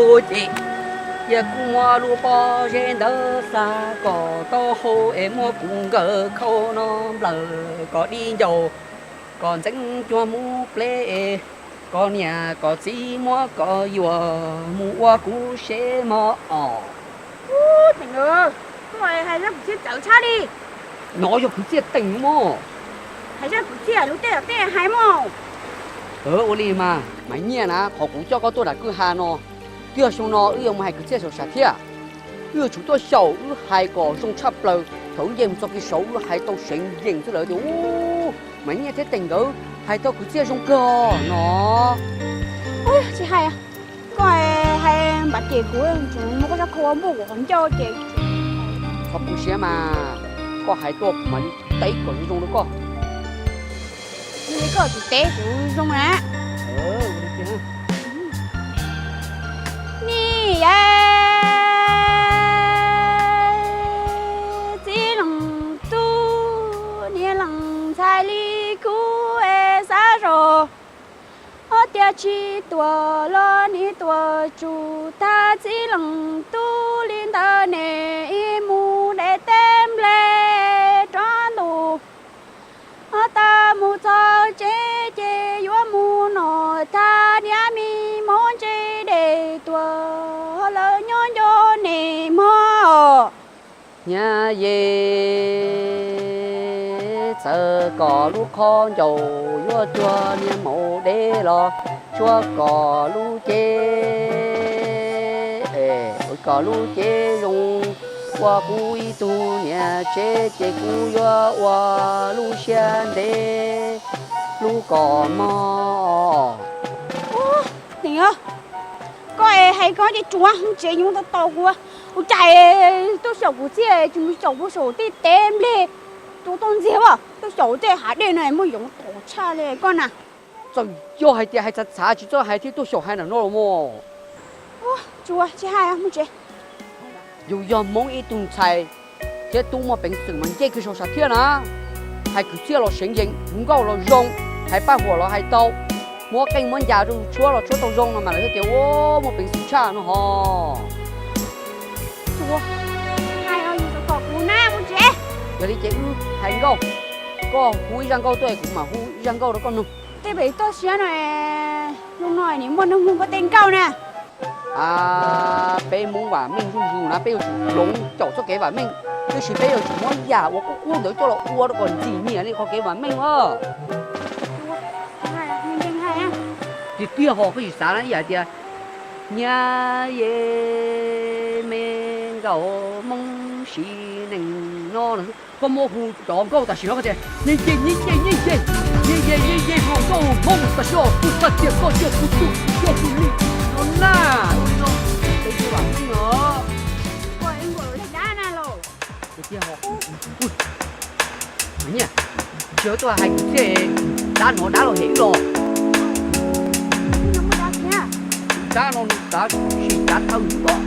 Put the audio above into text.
Ces yog kuv muab lub pob zeb ntawd xa kom taub hau es muab kuv nkawd khau no nplawm kom dib ncauj, kom ntxeev cuag mus pleb, kom niam kom txiv muab kom yuam mus ua kuv seb mog os. Ub, Teem, koj hais zaj kwv txhiaj txawv tshaj li. No yog kwv txhiaj Teem mog. Hais zaj kwv txhiaj lub tej tej hais mog. Ua li mas Maiv Nyiaj na, qhov kuv coj koj tuaj nram kwj ha no, twb yog xyoo no wb yuav mus hais kwv txhiaj saum sam thiaj. Wb yuav tsum tuaj xyaum, wb hais kom zoo tshaj plaws. Thaum wb nce mus txog kev saud wb hais tau seev yees xwb lawv tias, ub, Maiv Nyiaj thiab Teem nkawd hais tau kwv txhiaj zoo kawg no. Tsis hais, koj hais npav ces kuv tsuas muab koj txoj khau ua npuj kuv qhov ncauj ces. Txhob poob siab mas, koj hais tuaj kuv mam li teb kom zoo zoo rau koj. Yog li koj tsis teb kuv zoo na. Nim yog txiv leej tub, niag leej ntxhais li kuv es xav zog, ob tiag tsis tuaj los nim tuaj tsum tag, txiv leej tub li ntawd ne, ib mus de teb nplej rov ntuj, ob tag mus txog tsev ces yuav mus noj tag, niam me mob ntsej dej tuaj, lawv nyob nco ne mog. Nyab ye, txawm kom lub qhov ncauj yuav cuag niag maum deb los, tsuav kom lub cev, kom lub cev zoo, ua kuv ib tug niam tsev ces kuv yuav ua lub siab ntev hlub kom mog. Teem, koj es hais koj ces tsuav mus tsev, yoov tau tau kuv, ua cas tuaj xyaum kwv txhiaj tsis mus xyaum puag saum tej tev nplej, tua tau ntxiag, tuaj xyaum tej hav dej no muaj yoov tau tshaj li koj na. Txawm yog hais tias hais txhav txhav tsis txhob hais thiab, tuaj xyaum hais ntawm no los mas. Tsuav tsis hais, mus tsev. Yus yog Hmoob ib tug ntxhais thiab tub muaj peev xwm mas nce kiag saum sam thiaj na. Hais kwv txhiaj los seev yees, hu nkauj los zoo, hais paj huam los hais tau, muab qeej muab ncas rau tshuab los tshuab tau zoo no mas lawv thiaj tias, ua, muaj peev xwm tshaj no hos. Yog li ces wb hais nkauj, koj hu ib zaj nkauj tuaj es kuv mam hu ib zaj nkauj rau koj mloog. Tej pem toj siab no, zoo no nim muaj neeg mloog koj tej nkauj na. A, peb Hmoob vam meej zuj zus na, peb yuav tsum hloov caum txoj kev vam meej, tab sis peb yuav tsum muab yam uas kub kub ntawd coj los ua rau kom ntxim nyiam li qhov kev vam meej os. Tiag tiag ho koj tsis xav na, ib yam tias, nyab ye, me nkauj Hmoob sim neej no, koj muab hu cov nkauj tam sim no koj tias, nyias nce, nyias nce, nyias nce, nyias nce, nyias nce, hais nkauj Hmoob tam sim no, kuv xav tias koj cia kuv txuj, cia kuv li no na, ua li no, peb thiaj vam meej os. Nyiaj, tsis tuaj hais kwv txhiaj, dab no dab los hem wb los. Dab no dab sis dab thawj ntag.